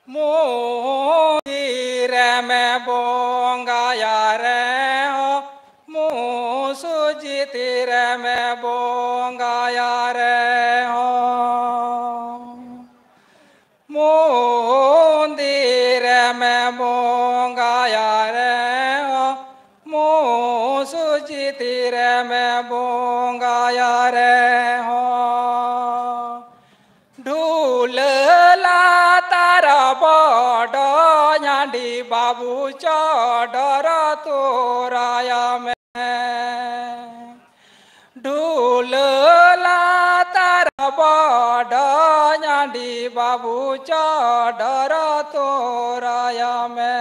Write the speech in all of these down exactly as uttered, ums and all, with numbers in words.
ᱢᱚᱱᱫᱤᱨ ᱨᱮᱢ ᱵᱚᱸᱜᱟᱭᱟ ᱨᱮᱦᱚᱸ, ᱢᱚᱥᱡᱤᱫ ᱨᱮᱢ ᱵᱚᱸᱜᱟᱭᱟ ᱨᱮᱦᱚᱸ, ᱢᱚᱱᱫᱤᱨ ᱨᱮᱢ ᱵᱚᱸᱜᱟᱭᱟ ᱨᱮᱦᱚᱸ, ᱢᱚᱥᱡᱤᱫ ᱨᱮᱢ ᱵᱚᱸᱜᱟᱭᱟ ᱨᱮᱦᱚᱸ, ᱰᱷᱩᱞᱟᱹ ᱞᱟᱛᱟᱨ ᱵᱚᱰᱚ ᱧᱟᱰᱤ ᱵᱟᱹᱵᱩ ᱪᱚᱰᱚᱨ ᱛᱚᱨᱟᱭᱟ ᱢᱮ᱾ ᱰᱷᱩᱞᱟᱹ ᱞᱟᱛᱟᱨ ᱵᱚᱰᱚ ᱧᱟᱰᱤ ᱵᱟᱹᱵᱩ ᱪᱚᱰᱚᱨ ᱛᱚᱨᱟᱭᱟ ᱢᱮ᱾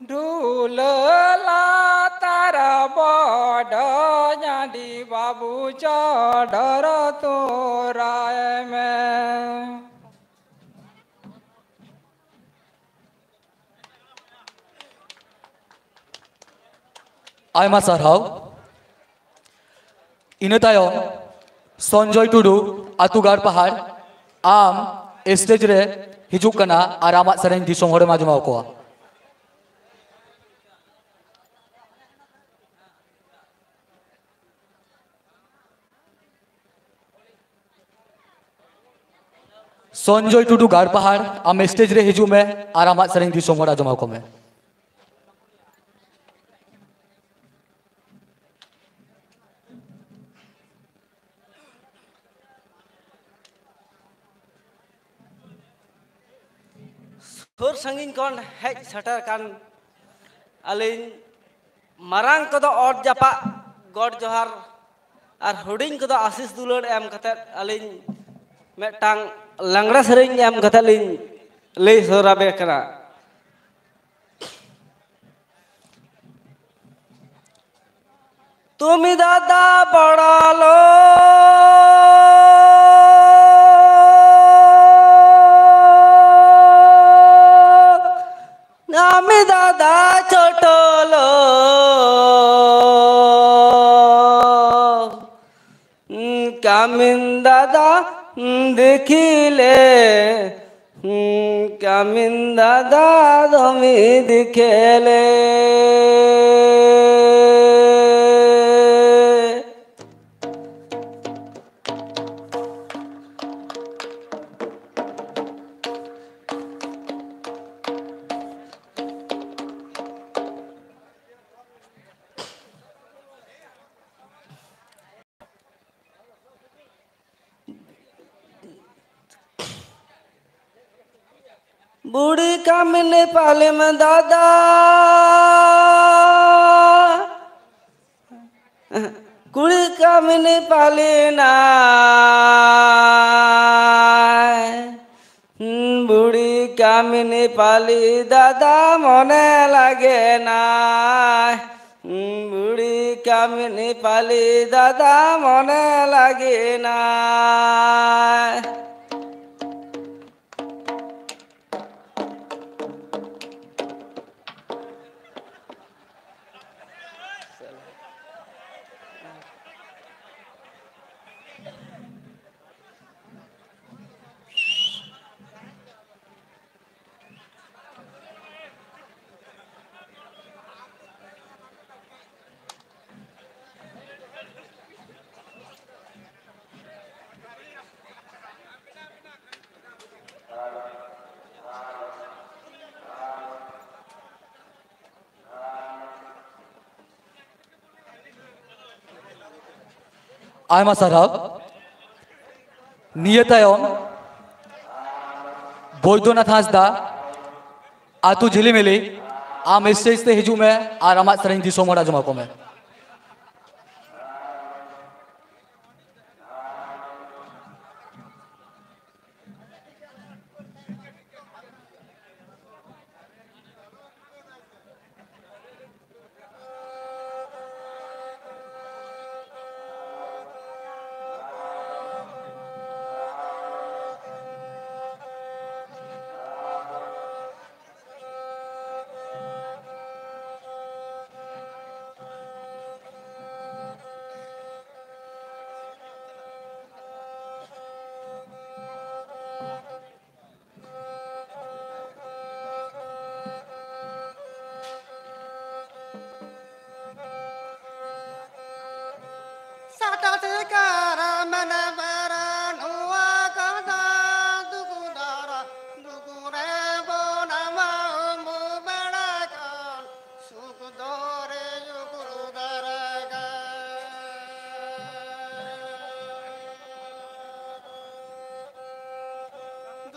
ᱰᱷᱩᱞᱟᱹ ᱞᱟᱛᱟᱨ ᱵᱚᱰᱚ ᱧᱟᱰᱤ ᱵᱟᱹᱵᱩ ᱪᱚᱰᱚᱨ ᱛᱚᱨᱟᱭ ᱢᱮ᱾ ᱟᱭᱢᱟ ᱥᱟᱨᱦᱟᱣ᱾ ᱤᱱᱟᱹ ᱛᱟᱭᱚᱢ ᱥᱚᱧᱡᱚᱭ ᱴᱩᱰᱩ, ᱟᱹᱛᱩ ᱜᱟᱲ ᱯᱟᱦᱟᱲ, ᱟᱢ ᱥᱴᱮᱡᱽ ᱨᱮ ᱦᱤᱡᱩᱜ ᱠᱟᱱᱟ ᱟᱨ ᱟᱢᱟᱜ ᱥᱮᱨᱮᱧ ᱫᱤᱥᱚᱢ ᱦᱚᱲᱮᱢ ᱟᱸᱡᱚᱢ ᱟᱠᱚᱣᱟ᱾ ᱥᱚᱧᱡᱚᱭ ᱴᱩᱰᱩ, ᱜᱟᱲ ᱯᱟᱦᱟᱲ, ᱟᱢ ᱥᱴᱮᱡᱽ ᱨᱮ ᱦᱤᱡᱩᱜ ᱢᱮ ᱟᱨ ᱟᱢᱟᱜ ᱥᱮᱨᱮᱧ ᱫᱤᱥᱚᱢ ᱦᱚᱲ ᱟᱸᱡᱚᱢ ᱟᱠᱚ ᱢᱮ᱾ ᱥᱩᱨ ᱥᱟᱺᱜᱤᱧ ᱠᱷᱚᱱ ᱦᱮᱡ ᱥᱮᱴᱮᱨ ᱟᱠᱟᱱ ᱟᱹᱞᱤᱧ ᱢᱟᱨᱟᱝ ᱠᱚᱫᱚ ᱚᱛ ᱡᱟᱯᱟᱜ ᱜᱚᱰ ᱡᱚᱦᱟᱨ ᱟᱨ ᱦᱩᱰᱤᱧ ᱠᱚᱫᱚ ᱟᱥᱤᱥ ᱫᱩᱞᱟᱹᱲ ᱮᱢ ᱠᱟᱛᱮᱫ ᱟᱹᱞᱤᱧ ᱢᱤᱫᱴᱟᱝ ᱞᱟᱜᱽᱬᱮ ᱥᱮᱨᱮᱧ ᱮᱢ ᱠᱟᱛᱮᱫ ᱞᱤᱧ ᱞᱟᱹᱭ ᱥᱚᱫᱚᱨ ᱟᱯᱮ ᱠᱟᱱᱟ᱾ তুমি দাদা বড় লোক, আমি দাদা ছোট লোক। উম, কামিন দাদা দেখিলে কামিন দাদা তুমি দেখিলে। ᱵᱩᱲᱤ ᱠᱟᱢᱤᱱᱤ ᱯᱟᱞᱤᱢ ᱫᱟᱫᱟ, ᱠᱩᱲᱤ ᱠᱟᱢᱤᱱᱤ ᱯᱟᱞᱤᱱᱟᱭ᱾ ᱵᱩᱲᱤ ᱠᱟᱢᱤᱱᱤ ᱯᱟᱞᱤ ᱫᱟᱫᱟ ᱢᱚᱱᱮ ᱞᱟᱜᱮ ᱱᱟᱭ᱾ ᱵᱩᱲᱤ ᱠᱟᱢᱤᱱᱤ ᱯᱟᱞᱤ ᱫᱟᱫᱟ ᱢᱚᱱᱮ ᱞᱟᱜᱮ ᱱᱟᱭ᱾ ᱟᱭᱢᱟ ᱥᱟᱨᱦᱟᱣ᱾ ᱱᱤᱭᱟᱹ ᱛᱟᱭᱚᱢ ᱵᱳᱭᱫᱚᱱᱟᱛᱷ ᱦᱟᱸᱥᱫᱟ, ᱟᱹᱛᱩ ᱡᱷᱤᱞᱤᱢᱤᱞᱤ, ᱟᱢ ᱥᱴᱮᱡᱽ ᱛᱮ ᱦᱤᱡᱩᱜ ᱢᱮ ᱟᱨ ᱟᱢᱟᱜ ᱥᱮᱨᱮᱧ ᱫᱤᱥᱚᱢ ᱦᱚᱲ ᱟᱸᱡᱚᱢ ᱟᱠᱚ ᱢᱮ᱾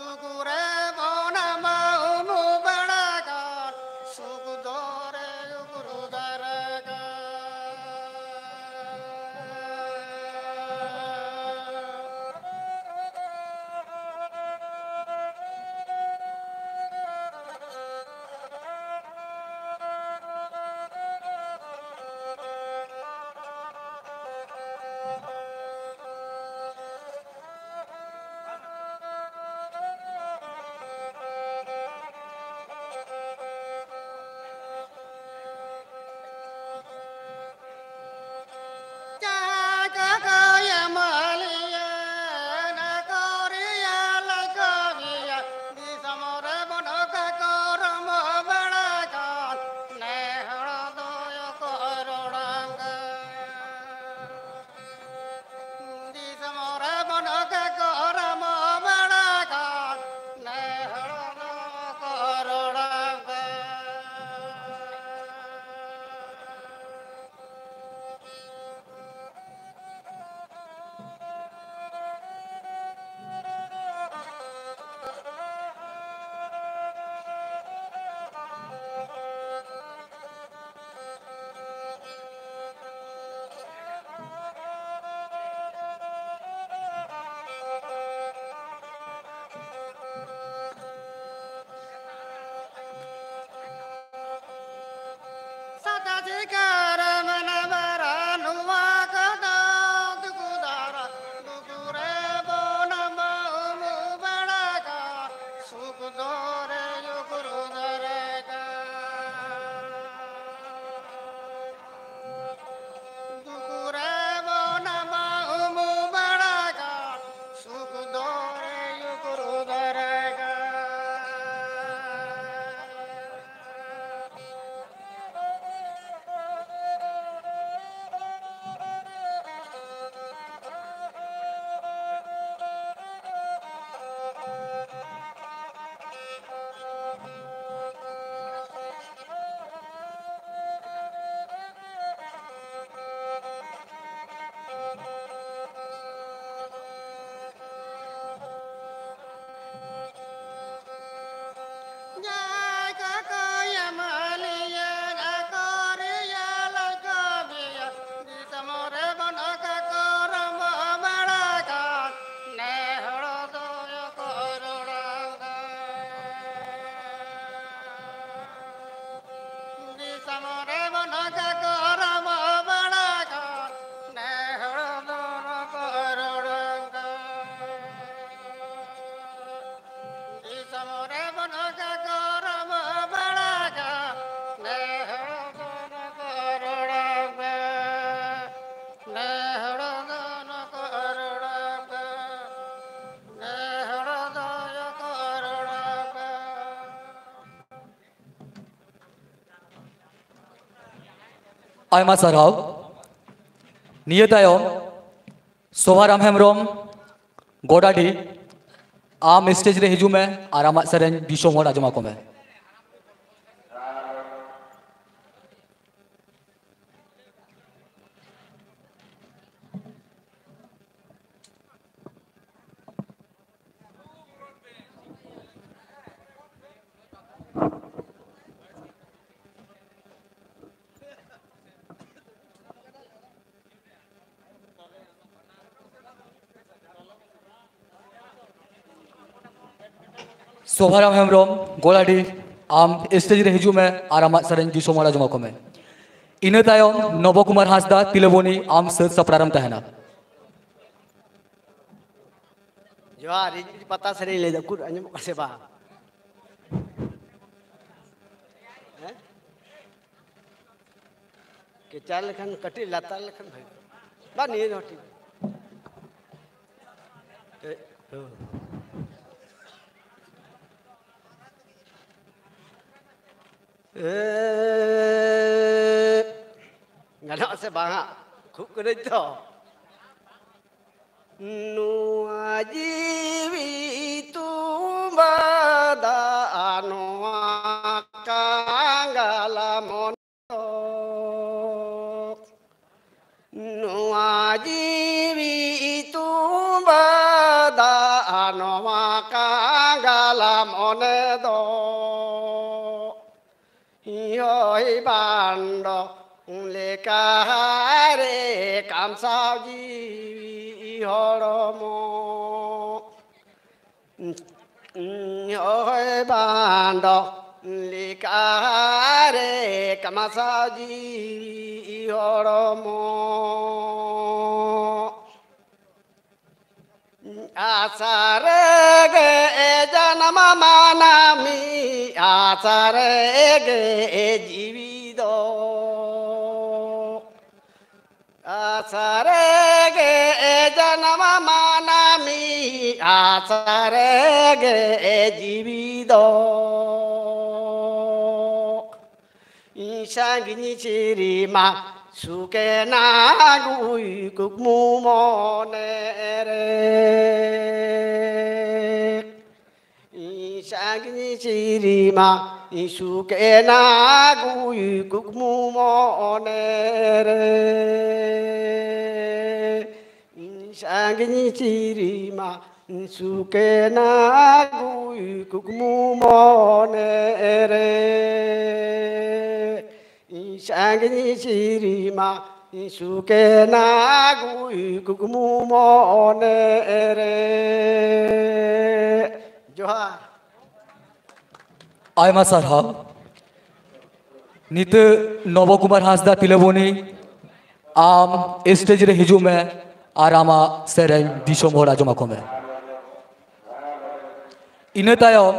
ᱫᱩᱠ ᱨᱮ ᱵᱚᱱ ᱟᱢᱟ ᱩᱢᱩ ᱵᱟᱲᱟ ᱠᱟᱱ, ᱥᱩᱠ ᱫᱚᱨᱮ ᱩᱠᱨᱩ ᱫᱟᱨᱟ ᱠᱟᱱ᱾ ᱡᱟᱦᱟᱸ ᱠᱚ ᱠᱚ ᱮᱢᱟᱞᱮᱭᱟ, ᱚᱱᱟ ᱠᱚ ᱨᱮᱭᱟᱜ ᱞᱮ ᱠᱟᱹᱢᱤᱭᱟ᱾ ᱫᱤᱥᱚᱢ ᱨᱮ ᱵᱚᱱ ᱚᱠᱟ ᱠᱚ ᱨᱚᱢᱚ ᱵᱟᱲᱟ ᱠᱟᱱ, ᱱᱮ ᱦᱚᱲ ᱫᱚ ᱚᱠᱚᱭ ᱨᱚᱲᱟᱝ ᱠᱟᱱ? ᱫᱤᱥᱚᱢ ᱨᱮ ᱵᱚᱱ ᱚᱠᱟ ᱠᱚ ᱨᱚᱢᱚ ᱵᱟᱲᱟ ᱠᱟᱱ, ᱱᱮ ᱦᱚᱲ ᱫᱚ ᱚᱠᱚᱭ ᱨᱚᱲᱟᱝ ᱠᱟᱱ? ᱥᱟᱫᱟ ᱥᱤᱠᱟᱨ ᱢᱟᱱᱟ ᱵᱟᱨᱟ ᱱᱚᱣᱟ ᱠᱟᱫᱟ ᱫᱩᱠᱩ ᱫᱟᱨᱟ ᱫᱩᱠᱩ ᱨᱮ ᱵᱚᱱ ᱢᱟ ᱩᱢᱩ ᱵᱟᱲᱟ ᱠᱟ ᱥᱩᱠ ᱫᱚᱨᱮ ᱭᱩᱠᱨᱩ ᱫᱚᱨᱮ ᱠᱟ᱾ ᱫᱩᱠᱩ ᱨᱮ ᱵᱚᱱ ᱢᱟ ᱩᱢᱩ ᱵᱟᱲᱟ ᱠᱟ ᱥᱩᱠ ᱫᱚᱨᱮ ᱭᱩᱠᱨᱩ ᱫᱚᱨᱮ ᱠᱟ᱾ ᱟᱭᱢᱟ ᱥᱟᱨᱦᱟᱣ᱾ ᱱᱤᱭᱟᱹ ᱛᱟᱭᱚᱢ ᱥᱳᱵᱷᱟᱨᱟᱢ ᱦᱮᱢᱵᱨᱚᱢ, ᱜᱚᱰᱟᱰᱤ, ᱟᱢ ᱥᱴᱮᱡ ᱨᱮ ᱦᱤᱡᱩᱜ ᱢᱮ ᱟᱨ ᱟᱢᱟᱜ ᱥᱮᱨᱮᱧ ᱫᱤᱥᱚᱢ ᱦᱚᱲ ᱟᱸᱡᱚᱢ ᱟᱠᱚ ᱢᱮ᱾ ᱥᱳᱵᱷᱟᱨᱟᱢ ᱦᱮᱢᱵᱨᱚᱢ, ᱜᱚᱲᱟᱰᱤ, ᱟᱢ ᱥᱴᱮᱡ ᱨᱮ ᱦᱤᱡᱩᱜ ᱢᱮ ᱟᱨ ᱟᱢᱟᱜ ᱥᱮᱨᱮᱧ ᱫᱤᱥᱚᱢ ᱦᱚᱲ ᱟᱸᱡᱚᱢ ᱟᱠᱚ ᱢᱮ᱾ ᱤᱱᱟᱹ ᱛᱟᱭᱚᱢ ᱱᱚᱵᱚ ᱠᱩᱢᱟᱨ ᱦᱟᱸᱥᱫᱟ, ᱛᱤᱞᱟᱹᱵᱚᱱᱤ, ᱟᱢ ᱥᱟᱹᱛ ᱥᱟᱯᱲᱟᱣ ᱨᱮᱢ ᱛᱟᱦᱮᱱᱟ᱾ ᱡᱚᱦᱟᱨ, ᱤᱧ ᱯᱟᱛᱟ ᱥᱮᱨᱮᱧ ᱞᱟᱹᱭᱫᱟ, ᱩᱠᱩᱨ ᱟᱸᱡᱚᱢᱚᱜ ᱠᱟᱱᱟ ᱥᱮ ᱵᱟᱝ? ᱦᱮᱸ? ᱠᱮᱪᱟᱨ ᱞᱮᱠᱷᱟᱱ, ᱠᱟᱹᱴᱤᱡ ᱞᱟᱛᱟᱨ ᱞᱮᱠᱷᱟᱱ ᱵᱷᱟᱹᱜᱤ᱾ ᱵᱟ, ᱱᱤᱭᱟᱹ ᱫᱚ ᱴᱷᱤᱠ᱾ ᱮ, ᱦᱳ᱾ ᱮ, ᱜᱟᱱᱚᱜᱼᱟ ᱥᱮ ᱵᱟᱝ ᱦᱟᱸᱜ? ᱠᱷᱩᱵ ᱠᱟᱹᱱᱟᱹᱧ ᱛᱚ᱾ ᱱᱚᱣᱟ ᱡᱤᱣᱤ ᱛᱩᱢᱵᱟ ᱫᱟᱜ, ᱱᱚᱣᱟ ᱠᱟᱸᱜᱟᱞᱟ ᱢᱚᱱ ᱱᱚᱣᱟ ᱡᱤᱣᱤ ᱛᱩᱢᱵᱟ ᱫᱟᱜ, ᱱᱚᱣᱟ ᱠᱟᱸᱜᱟᱞᱟ ᱢᱚᱱᱮ ᱫᱚ᱾ ᱦᱳᱭ ᱵᱟᱱᱰᱚ ᱞᱮᱠᱟ ᱨᱮ ᱠᱟᱢᱥᱟᱣ ᱡᱤᱣᱤ ᱦᱚᱲᱢᱚ᱾ ᱳᱭ ᱵᱟᱱᱰᱚ ᱞᱮᱠᱟ ᱨᱮ ᱠᱟᱢᱥᱟᱣ ᱡᱤᱣᱤ ᱦᱚᱲᱢᱚ᱾ ᱟᱥᱟ ᱨᱮᱜᱮ ᱡᱟᱱᱟᱢ ᱢᱟᱱᱟᱢᱤ, ᱟᱥᱟ ᱨᱮᱜᱮ ᱡᱤᱣᱤ ᱫᱚ᱾ ᱟᱥᱟ ᱨᱮᱜᱮ ᱡᱟᱱᱟᱢ ᱢᱟᱱᱟᱢᱤ, ᱟᱥᱟ ᱨᱮᱜᱮ ᱡᱤᱣᱤ ᱫᱚ᱾ ᱥᱟᱺᱜᱤᱧ ᱪᱤᱨᱤᱢᱟ ᱥᱩᱠᱮᱱᱟ ᱜᱩᱭ ᱠᱩᱠᱢᱩ ᱢᱚᱱᱮ ᱨᱮ᱾ ᱥᱟᱺᱜᱤᱧ ᱪᱤᱨᱤᱢᱟ ᱥᱩᱠᱮᱱᱟ ᱜᱩᱭ ᱠᱩᱠᱢᱩ ᱢᱚᱱᱮ ᱨᱮ᱾ ᱥᱟᱺᱜᱤᱧ ᱪᱤᱨᱤᱢᱟ ᱥᱩᱠᱮᱱᱟ ᱜᱩᱭ ᱠᱩᱠᱢᱩ ᱢᱚᱱᱮ ᱨᱮ᱾ ᱥᱟᱺᱜᱤᱧ ᱪᱤᱨᱤᱢᱟ ᱥᱩᱠᱮᱱᱟ ᱜᱩᱭ ᱠᱩᱠᱢᱩ ᱢᱚᱱᱮ ᱨᱮ᱾ ᱡᱚᱦᱟᱨ᱾ ᱟᱭᱢᱟ ᱥᱟᱨᱦᱟᱣ᱾ ᱱᱤᱛᱚᱜ ᱱᱚᱵᱚ ᱠᱩᱢᱟᱨ ᱦᱟᱸᱥᱫᱟ ᱛᱤᱞᱟᱹᱵᱚᱱᱤ, ᱟᱢ ᱥᱴᱮᱡ ᱨᱮ ᱦᱤᱡᱩᱜ ᱢᱮ ᱟᱨ ᱟᱢᱟᱜ ᱥᱮᱨᱮᱧ ᱫᱤᱥᱚᱢ ᱦᱚᱲ ᱟᱸᱡᱚᱢ ᱟᱠᱚ ᱢᱮ᱾ ᱤᱱᱟᱹ ᱛᱟᱭᱚᱢ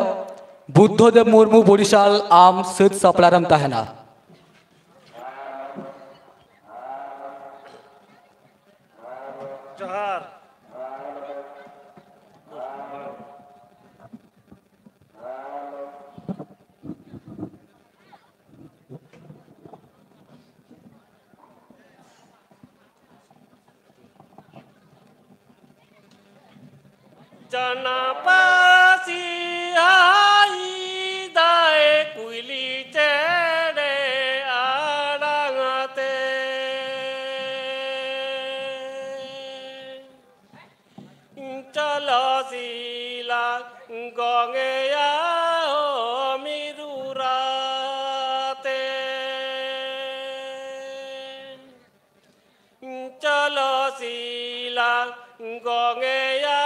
ᱵᱩᱫᱽᱫᱷᱚ ᱫᱮᱵ ᱢᱩᱨᱢᱩ ᱵᱚᱨᱤᱥᱟᱞ, ᱟᱢ ᱥᱟᱹᱛ ᱥᱟᱯᱲᱟᱣ ᱨᱮᱢ ᱛᱟᱦᱮᱱᱟ᱾ ᱡᱚᱦᱟᱨ᱾ ᱪᱟᱱᱟ ᱯᱟᱹᱥᱤ ᱦᱟᱭ ᱫᱟᱭ ᱠᱩᱭᱞᱤ ᱪᱮᱬᱮ ᱟᱲᱟᱝ ᱛᱮ᱾ ᱪᱚᱞᱚ ᱥᱤᱞᱟ ᱜᱚᱝᱜᱮᱭᱟ ᱦᱳ ᱢᱤᱨᱩ ᱨᱟᱛᱮ᱾ ᱪᱚᱞᱚ ᱥᱤᱞᱟ ᱜᱚᱝᱜᱮᱭᱟ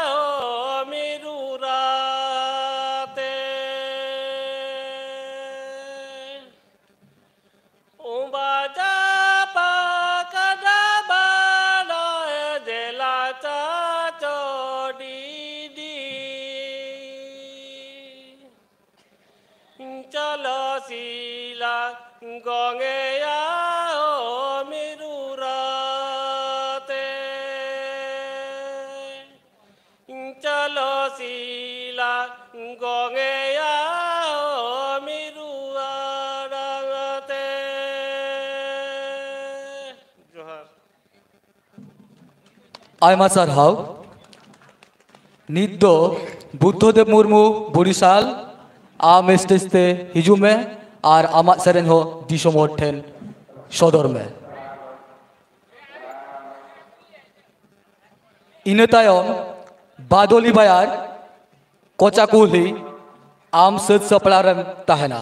ᱦᱳ ᱢᱤᱨᱩ ᱨᱟᱛᱮ᱾ ᱩᱢᱵᱟ ᱪᱟᱯᱟ ᱠᱟᱰᱟ ᱵᱟᱲᱟ ᱡᱮᱞᱟ ᱪᱟᱪᱚ ᱰᱤᱰᱤ᱾ ᱪᱚᱞᱚ ᱥᱤᱞᱟ ᱜᱚᱝᱜᱮᱭᱟ ᱦᱳ ᱢᱤᱨᱩ ᱨᱟᱛᱮ᱾ ᱪᱚᱞᱚ ᱥᱤᱞᱟ ᱜᱚᱝᱜᱮᱭᱟ ᱦᱳ ᱢᱤᱨᱩ ᱟᱲᱟᱝ᱾ ᱟᱭᱢᱟ ᱥᱟᱨᱦᱟᱣ᱾ ᱱᱤᱛ ᱫᱚ ᱵᱩᱫᱽᱫᱷᱚᱫᱮᱵ ᱢᱩᱨᱢᱩ ᱵᱚᱨᱤᱥᱟᱞ, ᱟᱢ ᱥᱴᱮᱡᱽ ᱛᱮ ᱦᱤᱡᱩᱜ ᱢᱮ ᱟᱨ ᱟᱢᱟᱜ ᱥᱮᱨᱮᱧ ᱦᱚᱸ ᱫᱤᱥᱚᱢ ᱦᱚᱲ ᱴᱷᱮᱱ ᱥᱚᱫᱚᱨ ᱢᱮ᱾ ᱤᱱᱟᱹ ᱛᱟᱭᱚᱢ ᱵᱟᱫᱚᱞᱤ ᱵᱟᱭᱟᱨ, ᱠᱚᱪᱟ ᱠᱩᱞᱦᱤ, ᱟᱢ ᱥᱟᱹᱛ ᱥᱟᱯᱲᱟᱣ ᱨᱮᱢ ᱛᱟᱦᱮᱱᱟ᱾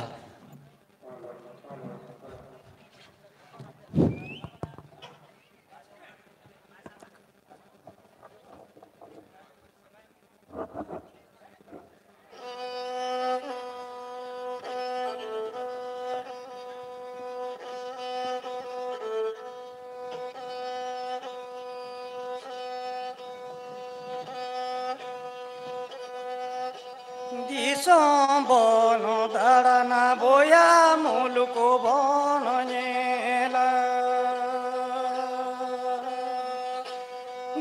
ᱫᱤᱥᱚᱢ ᱵᱚᱱ ᱫᱟᱬᱟᱱᱟ ᱵᱚᱭᱟ, ᱢᱩᱞᱩᱠ ᱵᱚᱱ ᱧᱮᱞᱟ᱾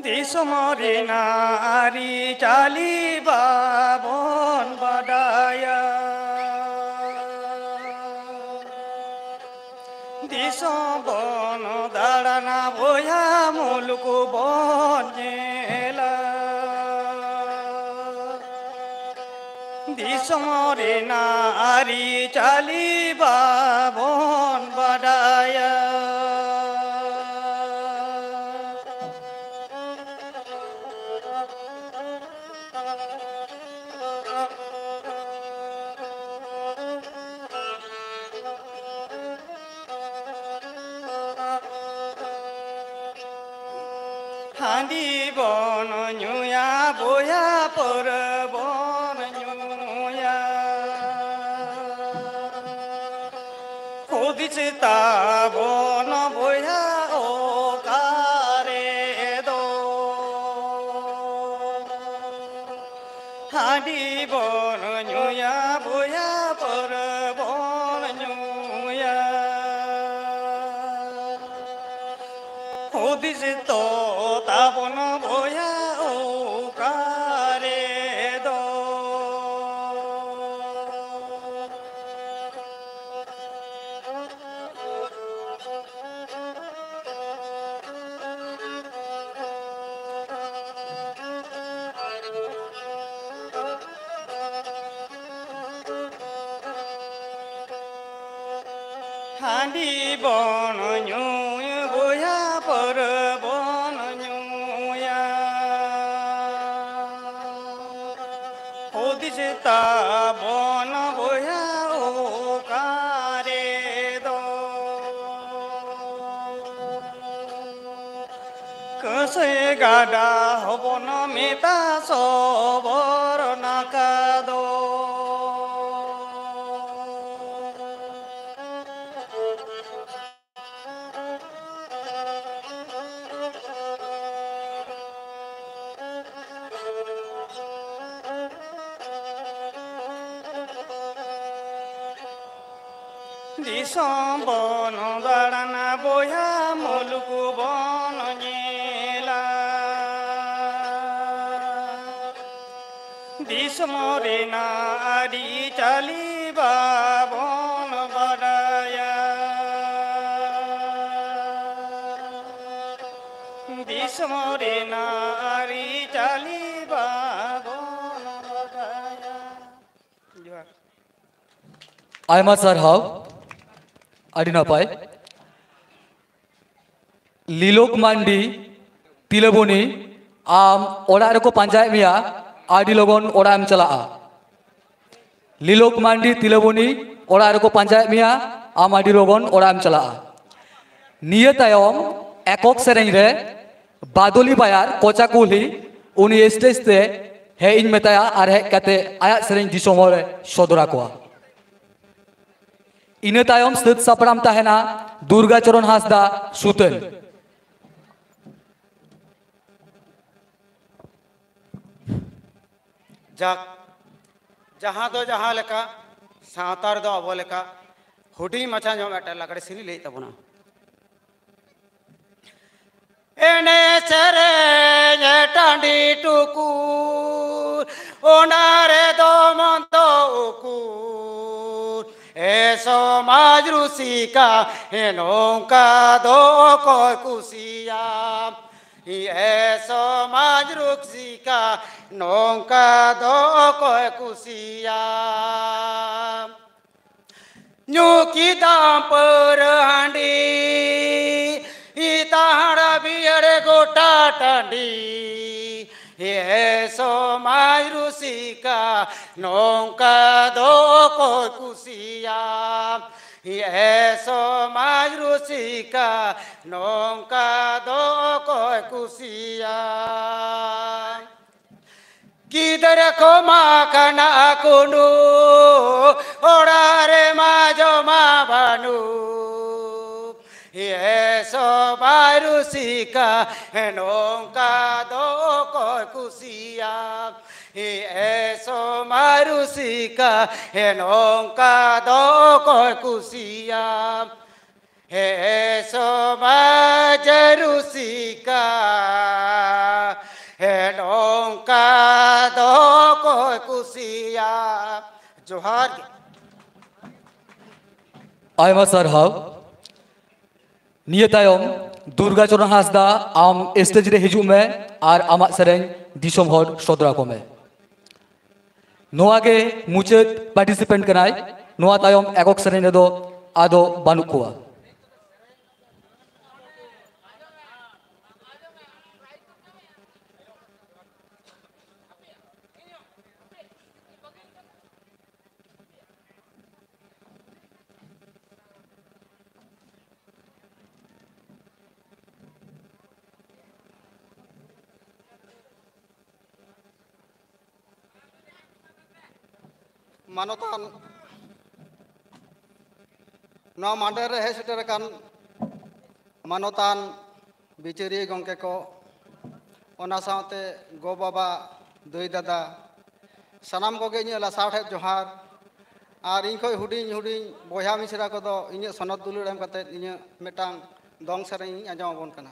ᱫᱤᱥᱚᱢ ᱨᱮᱱᱟᱜ ᱟᱹᱨᱤᱪᱟᱹᱞᱤ ᱵᱟᱵᱚᱱ ᱵᱟᱰᱟᱭᱟ᱾ ᱫᱤᱥᱚᱢ ᱵᱚᱱ ᱫᱟᱬᱟᱱᱟ ᱵᱚᱭᱦᱟ, ᱢᱩᱞᱩᱠ ᱵᱚᱱ ᱧᱮᱞᱟ᱾ ᱫᱤᱥᱚᱢ ᱨᱮᱱᱟᱜ ᱟᱹᱨᱤᱪᱟᱹᱞᱤ ᱵᱟᱵᱚᱱ ᱵᱟᱰᱟᱭᱟ᱾ ᱦᱟᱺᱰᱤ ᱵᱚᱱ ᱧᱩᱭᱟ ᱵᱚᱭᱦᱟ, ᱯᱟᱹᱣᱨᱟᱹ ᱵᱚᱱ ᱧᱩᱭᱟ᱾ ᱦᱩᱫᱤᱥ ᱛᱟᱵᱚᱱ ᱵᱚᱭᱦᱟ ᱚᱠᱟᱨᱮ ᱫᱚ᱾ ᱦᱟᱺᱰᱤ ᱵᱚᱱ ᱧᱩᱭᱟ ᱵᱚᱭᱦᱟ, ᱯᱟᱹᱣᱨᱟᱹ ᱵᱚᱱ ᱧᱩᱭᱟ᱾ ᱦᱩᱫᱤᱥ ᱛᱚ ᱛᱟᱵᱚᱱ ᱵᱚᱭᱦᱟ ᱚᱠᱟᱨᱮ ᱫᱚ᱾ ᱦᱟᱺᱰᱤ ᱵᱚᱱ ᱧᱩᱭ ᱵᱚᱭᱦᱟ, ᱯᱟᱹᱣᱨᱟᱹ ᱵᱚᱱ ᱧᱩᱭᱟ᱾ ᱦᱩᱫᱤᱥ ᱛᱟᱵᱚᱱ ᱵᱚᱭᱦᱟ ᱚᱠᱟ ᱨᱮᱫᱚ᱾ ᱠᱟᱹᱥᱟᱹᱭ ᱜᱟᱰᱟ ᱦᱚᱵᱚᱱ ᱢᱮᱛᱟ ᱥᱚᱵᱚᱨ ᱱᱟᱠᱟ ᱫᱚ᱾ ᱫᱤᱥᱚᱢ ᱵᱚᱱ ᱫᱟᱬᱟᱱᱟ ᱵᱚᱭᱦᱟ, ᱢᱩᱞᱩᱠ ᱵᱚᱱ ᱧᱮᱞᱟ᱾ ᱫᱤᱥᱚᱢ ᱨᱮᱱᱟᱜ ᱟᱹᱨᱤᱪᱟᱹᱞᱤ ᱵᱟᱵᱚᱱ ᱵᱟᱰᱟᱭᱟ᱾ ᱫᱤᱥᱚᱢ ᱨᱮᱱᱟᱜ ᱟᱹᱨᱤᱪᱟᱹᱞᱤ ᱵᱟᱵᱚᱱ ᱵᱟᱰᱟᱭᱟ᱾ ᱡᱚᱦᱟᱨ᱾ ᱟᱭᱢᱟ ᱥᱟᱨᱦᱟᱣ, ᱟᱹᱰᱤ ᱱᱟᱯᱟᱭ᱾ ᱞᱤᱞᱳᱠ ᱢᱟᱱᱰᱤ, ᱛᱤᱞᱟᱹᱵᱚᱱᱤ, ᱟᱢ ᱚᱲᱟᱜ ᱨᱮᱠᱚ ᱯᱟᱸᱡᱟᱭᱮᱫ ᱢᱮᱭᱟ, ᱟᱹᱰᱤ ᱞᱚᱜᱚᱱ ᱚᱲᱟᱜ ᱮᱢ ᱪᱟᱞᱟᱜᱼᱟ᱾ ᱞᱤᱞᱳᱠ ᱢᱟᱱᱰᱤ, ᱛᱤᱞᱟᱹᱵᱚᱱᱤ, ᱚᱲᱟᱜ ᱨᱮᱠᱚ ᱯᱟᱸᱡᱟᱭᱮᱫ ᱢᱮᱭᱟ, ᱟᱢ ᱟᱹᱰᱤ ᱞᱚᱜᱚᱱ ᱚᱲᱟᱜ ᱮᱢ ᱪᱟᱞᱟᱜᱼᱟ᱾ ᱱᱤᱭᱟᱹ ᱛᱟᱭᱚᱢ ᱮᱠᱚᱠ ᱥᱮᱨᱮᱧ ᱨᱮ ᱵᱟᱫᱚᱞᱤ ᱵᱟᱭᱟᱨ, ᱠᱚᱪᱟ ᱠᱩᱞᱦᱤ, ᱩᱱᱤ ᱥᱴᱮᱡᱽ ᱛᱮ ᱦᱮᱡ ᱤᱧ ᱢᱮᱛᱟᱭᱟ ᱟᱨ ᱦᱮᱡ ᱠᱟᱛᱮ ᱟᱭᱟᱜ ᱥᱮᱨᱮᱧ ᱫᱤᱥᱚᱢ ᱦᱚᱲ ᱮ ᱥᱚᱫᱚᱨ ᱟᱠᱚᱣᱟ᱾ ᱤᱱᱟᱹ ᱛᱟᱭᱚᱢ ᱥᱟᱹᱛ ᱥᱟᱯᱲᱟᱢ ᱛᱟᱦᱮᱱᱟ ᱫᱩᱨᱜᱟᱪᱚᱨᱚᱱ ᱦᱟᱸᱥᱫᱟ ᱥᱩᱛᱟᱹᱱ᱾ ᱡᱟᱠ, ᱡᱟᱦᱟᱸ ᱫᱚ ᱡᱟᱦᱟᱸ ᱞᱮᱠᱟ, ᱥᱟᱶᱛᱟ ᱨᱮᱫᱚ ᱟᱵᱚ ᱞᱮᱠᱟ ᱦᱩᱰᱤᱧ ᱢᱟᱪᱷᱟ ᱧᱚᱜ ᱢᱤᱫᱴᱮᱱ ᱞᱟᱜᱽᱲᱮ ᱥᱮᱨᱮᱧ ᱞᱟᱹᱭᱮᱫ ᱛᱟᱵᱚᱱᱟ᱾ ᱮᱱᱮᱡ ᱥᱮᱨᱮᱧ ᱴᱟᱺᱰᱤ ᱴᱩᱠᱩᱨ, ᱚᱱᱟ ᱨᱮᱫᱚ ᱢᱚᱱ ᱫᱚ ᱩᱠᱩᱨ᱾ ᱮ ᱥᱚᱢᱟᱡᱽ ᱨᱩᱥᱤᱠᱟ, ᱮ ᱱᱚᱝᱠᱟ ᱫᱚ ᱚᱠᱚᱭ ᱠᱩᱥᱤᱭᱟᱢ? ᱮ ᱥᱚᱢᱟᱡᱽ ᱨᱩᱥᱤᱠᱟ, ᱱᱚᱝᱠᱟ ᱫᱚ ᱚᱠᱚᱭ ᱠᱩᱥᱤᱭᱟ? ᱧᱩ ᱠᱮᱫᱟᱢ ᱯᱟᱹᱣᱨᱟᱹ ᱦᱟᱺᱰᱤ, ᱤᱛᱟᱦᱟᱲᱟ ᱵᱤᱦᱟᱹᱲ ᱜᱚᱴᱟ ᱴᱟᱺᱰᱤ᱾ ᱮ ᱥᱚᱢᱟᱡᱽ ᱨᱩᱥᱤᱠᱟ, ᱱᱚᱝᱠᱟ ᱫᱚ ᱚᱠᱚᱭ ᱠᱩᱥᱤᱭᱟ? ᱮ ᱥᱚᱢᱟᱡᱽ ᱨᱩᱥᱤᱠᱟ, ᱱᱚᱝᱠᱟ ᱫᱚ ᱚᱠᱚᱭ ᱠᱩᱥᱤᱭᱟ? ᱜᱤᱫᱽᱨᱟᱹ ᱠᱚᱢᱟ ᱠᱟᱱᱟ ᱠᱩᱱᱩ, ᱚᱲᱟᱜ ᱨᱮᱢᱟ ᱡᱚᱢᱟ ᱵᱟᱹᱱᱩᱜ᱾ ᱮ ᱥᱚᱢᱟᱡᱽ ᱨᱩᱥᱤᱠᱟ, ᱱᱚᱝᱠᱟ ᱫᱚ ᱚᱠᱚᱭ ᱠᱩᱥᱤᱭᱟ? ᱮ ᱥᱚᱢᱟᱡᱽ ᱨᱩᱥᱤᱠᱟ, ᱱᱚᱝᱠᱟ ᱫᱚ ᱚᱠᱚᱭ ᱠᱩᱥᱤᱭᱟ? ᱮ ᱥᱚᱢᱟᱡᱽ ᱨᱩᱥᱤᱠᱟ, ᱱᱚᱝᱠᱟ ᱫᱚ ᱚᱠᱚᱭ ᱠᱩᱥᱤᱭᱟ? ᱡᱚᱦᱟᱨ ᱜᱮ᱾ ᱟᱭᱢᱟ ᱥᱟᱨᱦᱟᱣ᱾ ᱱᱤᱭᱟᱹ ᱛᱟᱭᱚᱢ ᱫᱩᱨᱜᱟ ᱪᱚᱨᱚᱱ ᱦᱟᱸᱥᱫᱟ, ᱟᱢ ᱥᱴᱮᱡ ᱨᱮ ᱦᱤᱡᱩᱜ ᱢᱮ ᱟᱨ ᱟᱢᱟᱜ ᱥᱮᱨᱮᱧ ᱫᱤᱥᱚᱢ ᱦᱚᱲ ᱥᱚᱫᱚᱨ ᱟᱠᱚ ᱢᱮ᱾ ᱱᱚᱣᱟ ᱜᱮ ᱢᱩᱪᱟᱹᱫ ᱯᱟᱨᱴᱤᱥᱤᱯᱮᱱᱴ ᱠᱟᱱᱟᱭ᱾ ᱱᱚᱣᱟ ᱛᱟᱭᱚᱢ ᱮᱠᱚᱠ ᱥᱮᱨᱮᱧ ᱨᱮᱫᱚ ᱟᱫᱚ ᱵᱟᱹᱱᱩᱜ ᱠᱚᱣᱟ᱾ ᱢᱟᱱᱚᱛᱟᱱ, ᱱᱚᱣᱟ ᱢᱟᱰᱮᱨ ᱨᱮ ᱦᱮᱡ ᱥᱮᱴᱮᱨ ᱟᱠᱟᱱ ᱢᱟᱱᱚᱛᱟᱱ ᱵᱤᱪᱟᱹᱨᱤᱭᱟᱹ ᱜᱚᱢᱠᱮ ᱠᱚ, ᱚᱱᱟ ᱥᱟᱶᱛᱮ ᱜᱚ ᱵᱟᱵᱟ, ᱫᱟᱹᱭ ᱫᱟᱫᱟ, ᱥᱟᱱᱟᱢ ᱠᱚᱜᱮ ᱤᱧᱟᱹᱜ ᱞᱟᱥᱟᱲᱦᱮᱫ ᱡᱚᱦᱟᱨ᱾ ᱟᱨ ᱤᱧ ᱠᱷᱚᱱ ᱦᱩᱰᱤᱧ ᱦᱩᱰᱤᱧ ᱵᱚᱭᱦᱟ ᱢᱤᱥᱨᱟ ᱠᱚᱫᱚ ᱤᱧᱟᱹᱜ ᱥᱚᱱᱚᱛ ᱫᱩᱞᱟᱹᱲ ᱮᱢ ᱠᱟᱛᱮᱫ ᱤᱧᱟᱹᱜ ᱢᱤᱫᱴᱟᱝ ᱫᱚᱝ ᱥᱮᱨᱮᱧ ᱤᱧ ᱟᱸᱡᱚᱢ ᱟᱵᱚᱱ ᱠᱟᱱᱟ᱾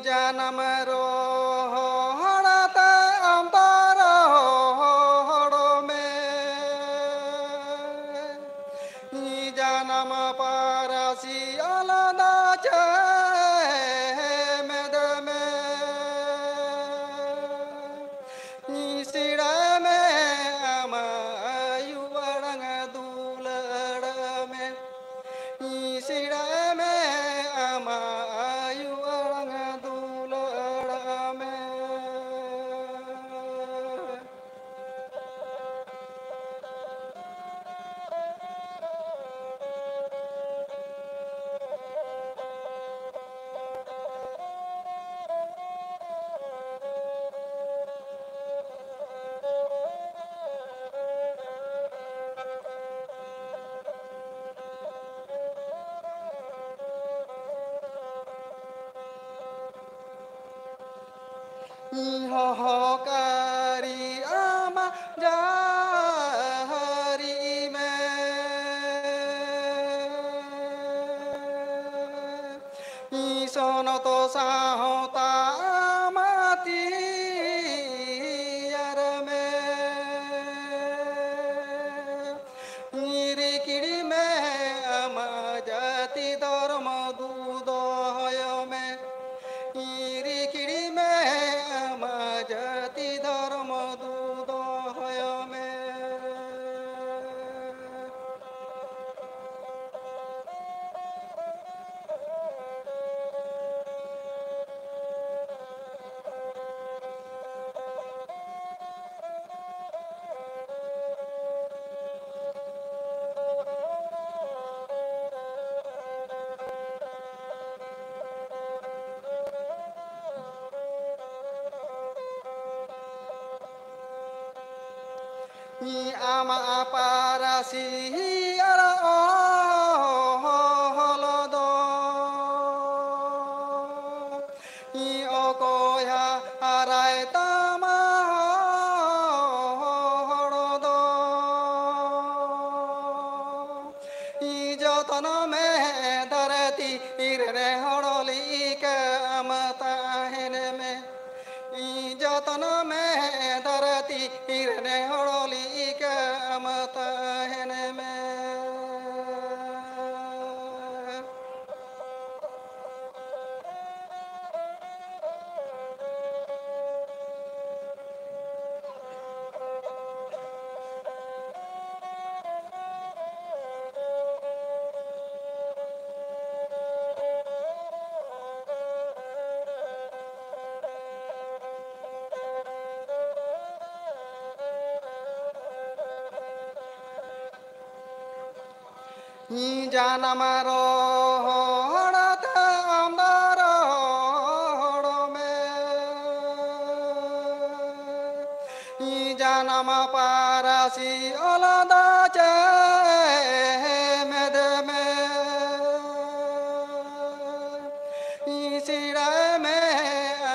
ᱡᱟᱱᱟᱢ ᱨᱚᱦᱚᱲ ᱛᱮ ᱟᱢ ᱫᱚ ᱨᱚᱦᱚᱲ ᱥᱟᱱᱟᱢ ᱯᱟᱹᱨᱥᱤ ᱟᱞᱟᱫᱟ ᱪᱮᱢᱮᱫ ᱢᱮ᱾ ᱥᱮᱬᱟᱭ ᱢᱮ ᱟᱢᱟᱜ ᱟᱭᱳ ᱟᱲᱟᱝ ᱫᱩᱞᱟᱹᱲ ᱢᱮ᱾ ᱥᱮᱬᱟᱭ ᱢᱮ ᱟᱢᱟᱜ ᱟᱭᱳ ᱟᱲᱟᱝ ᱫᱩᱞᱟᱹᱲ ᱢᱮ᱾ ᱦᱚᱦᱚ ᱠᱟᱹᱨᱤ ᱟᱢᱟᱜ ᱡᱟᱹᱨᱤ ᱢᱮ᱾ ᱥᱚᱱᱚᱛ ᱥᱟᱶᱛᱟ ᱟᱢᱟᱜ ᱛᱮᱭᱟᱨ ᱢᱮ᱾ ᱨᱤᱠᱤᱲ ᱢᱮ ᱟᱢᱟᱜ ᱡᱟᱹᱛᱤ ᱫᱷᱚᱨᱢᱚ ᱫᱩ ᱫᱚᱦᱚᱭ ᱢᱮ᱾ ᱨᱤᱠᱤᱲ ᱢᱮ ᱟᱢᱟᱜ ᱡᱟᱹᱛᱤ ᱫᱷᱚᱨᱢᱚ ᱫᱩ ᱫᱚᱦᱚᱭ ᱢᱮ᱾ ᱟᱢᱟᱜ ᱯᱟᱹᱨᱥᱤ ᱟᱨ ᱚᱞ ᱫᱚ ᱚᱠᱚᱭ ᱦᱟᱨᱟᱭ ᱛᱟᱢᱟ ᱦᱚᱲ ᱫᱚ? ᱡᱚᱛᱱᱚ ᱢᱮ ᱫᱷᱟᱹᱨᱛᱤ ᱨᱮ ᱦᱚᱲ ᱞᱮᱠᱟ ᱟᱢ ᱛᱟᱦᱮᱱ ᱢᱮ᱾ ᱡᱚᱛᱱᱚ ᱢᱮ ᱫᱷᱟᱹᱨᱛᱤ ᱨᱮ ᱦᱚᱲ ᱞᱮᱠᱟ ᱟᱢ ᱛᱟᱦᱮᱱ ᱢᱮ᱾ ᱤᱧ ᱡᱟᱱᱟᱢ ᱨᱚᱦᱚᱲ ᱛᱮ ᱟᱢ ᱫᱚ ᱨᱚᱦᱚᱲ ᱢᱮ᱾ ᱤᱧ ᱡᱟᱱᱟᱢ ᱯᱟᱹᱨᱥᱤ ᱚᱞ ᱫᱚ ᱪᱮᱢᱮᱫ ᱢᱮ᱾ ᱤᱧ ᱥᱮᱬᱟᱭ ᱢᱮ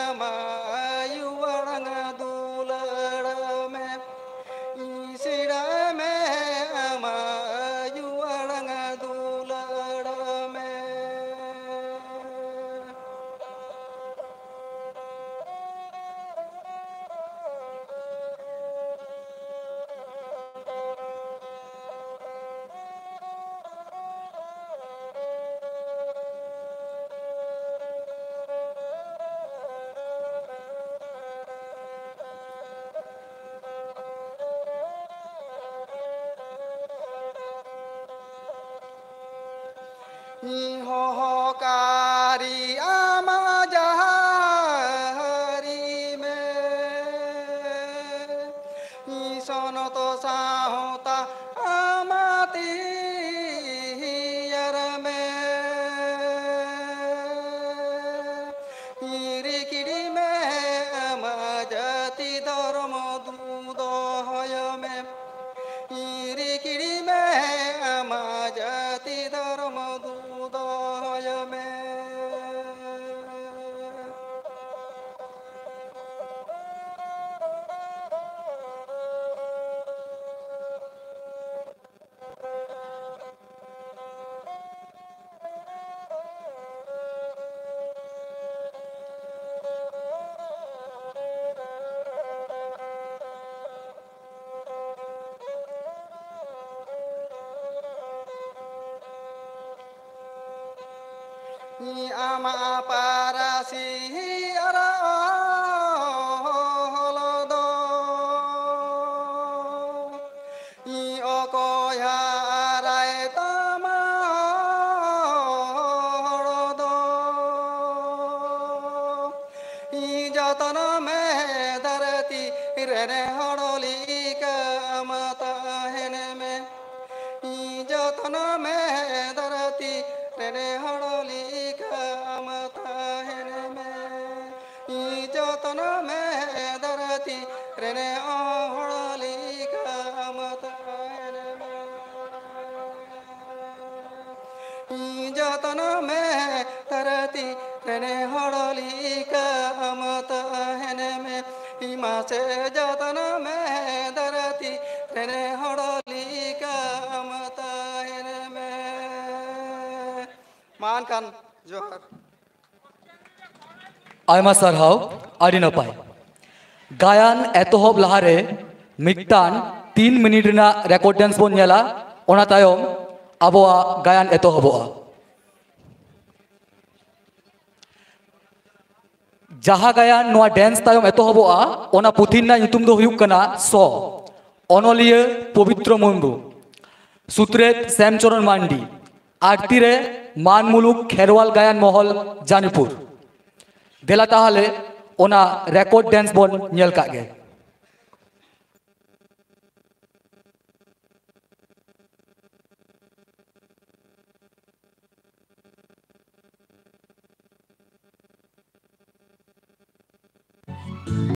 ᱟᱢᱟᱜ ᱟᱭᱳ ᱟᱲᱟᱝ ᱫᱩᱞᱟᱹᱲ ᱢᱮ᱾ ᱤᱧ ᱥᱮᱬᱟᱭ ᱢᱮ ᱟᱢᱟᱜ ᱟᱭᱳ ᱟᱲᱟᱝ ᱫᱩᱞᱟᱹᱲ ᱢᱮ᱾ ᱦᱚᱦᱚᱠᱟᱨᱤ ᱟᱢ ᱡᱟᱦᱟᱨᱤ ᱢᱮ᱾ ᱥᱚᱱᱚᱛ ᱥᱟᱶᱛᱟ ᱟᱢ ᱛᱮᱭᱟᱨ ᱢᱮ᱾ ᱨᱤᱠᱤᱲ ᱢᱮ ᱟᱢ ᱡᱟᱹᱛᱤ ᱫᱷᱚᱨᱢ ᱫᱚᱦᱚᱭ ᱢᱮ᱾ ᱨᱤᱠᱤᱲ ᱢᱮ ᱟᱢ ᱡᱟᱹᱛᱤ ᱫᱷᱚᱨᱢ ᱫᱚᱦᱚᱭ ᱢᱮ᱾ ᱟᱢᱟᱜ ᱯᱟᱹᱨᱥᱤ ᱟᱨ ᱚᱞ ᱫᱚ ᱚᱠᱚᱭ ᱦᱟᱨᱟᱭ ᱛᱟᱢᱟ ᱦᱚᱲ ᱫᱚ? ᱡᱚᱛᱚᱱ ᱢᱮ ᱫᱷᱟᱹᱨᱛᱤ ᱨᱮᱱ ᱦᱚᱲ ᱞᱮᱠᱟ ᱟᱢ ᱛᱟᱦᱮᱱ ᱢᱮ᱾ ᱡᱚᱛᱚᱱ ᱢᱮ ᱨᱮᱱᱮ ᱦᱚᱲ ᱞᱮᱠᱟ ᱟᱢ ᱛᱟᱦᱮᱱ ᱢᱮ᱾ ᱡᱚᱛᱱᱚ ᱢᱮ ᱫᱷᱟᱹᱨᱛᱤ ᱨᱮᱱᱮ ᱦᱚᱲ ᱞᱮᱠᱟ ᱟᱢ ᱛᱟᱦᱮᱱ ᱢᱮ᱾ ᱡᱚᱛᱱᱚ ᱢᱮ ᱫᱷᱟᱹᱨᱛᱤ ᱨᱮᱱᱮ ᱦᱚᱲ ᱞᱮᱠᱟ ᱟᱢ ᱛᱟᱦᱮᱱ ᱢᱮ᱾ ᱢᱟᱥᱮ ᱡᱚᱛᱱᱚ ᱢᱮ ᱫᱷᱟᱹᱨᱛᱤ ᱨᱮᱱᱮ ᱦᱚᱲ ᱞᱮᱠᱟ ᱟᱢ ᱛᱟᱦᱮᱱ ᱢᱮ᱾ ᱢᱟ ᱮᱱᱠᱷᱟᱱ ᱡᱚᱦᱟᱨ᱾ ᱟᱭᱢᱟ ᱥᱟᱨᱦᱟᱣ, ᱟᱹᱰᱤ ᱱᱟᱯᱟᱭ᱾ ᱜᱟᱭᱟᱱ ᱮᱛᱚᱦᱚᱵ ᱞᱟᱦᱟᱨᱮ ᱢᱤᱫᱴᱟᱝ ᱛᱤᱱ ᱢᱤᱱᱤᱴ ᱨᱮᱱᱟᱜ ᱨᱮᱠᱚᱨᱰ ᱰᱮᱱᱥ ᱵᱚᱱ ᱧᱮᱞᱟ, ᱚᱱᱟ ᱛᱟᱭᱚᱢ ᱟᱵᱚᱣᱟᱜ ᱜᱟᱭᱟᱱ ᱮᱛᱚᱦᱚᱵᱚᱜᱼᱟ᱾ ᱡᱟᱦᱟᱸ ᱜᱟᱭᱟᱱ ᱱᱚᱣᱟ ᱰᱮᱱᱥ ᱛᱟᱭᱚᱢ ᱮᱛᱚᱦᱚᱵᱚᱜᱼᱟ, ᱚᱱᱟ ᱯᱩᱛᱷᱤ ᱨᱮᱱᱟᱜ ᱧᱩᱛᱩᱢ ᱫᱚ ᱦᱩᱭᱩᱜ ᱠᱟᱱᱟ ᱥᱚ, ᱚᱱᱚᱞᱤᱭᱟᱹ ᱯᱚᱵᱤᱛᱨᱚ ᱢᱩᱨᱢᱩ, ᱥᱩᱛᱨᱮᱛ ᱥᱮᱢᱪᱚᱨᱚᱱ ᱢᱟᱱᱰᱤ, ᱟᱨᱛᱤ ᱨᱮ ᱢᱟᱱ ᱢᱩᱞᱩᱠ ᱠᱷᱮᱨᱣᱟᱞ ᱜᱟᱭᱟᱱ ᱢᱚᱦᱚᱞ ᱡᱟᱱᱤᱯᱩᱨ᱾ ᱫᱮᱞᱟ ᱛᱟᱦᱚᱞᱮ ᱚᱱᱟ ᱨᱮᱠᱚᱨᱰ ᱰᱮᱱᱥ ᱵᱚᱱ ᱧᱮᱞ ᱠᱟᱜ ᱜᱮ᱾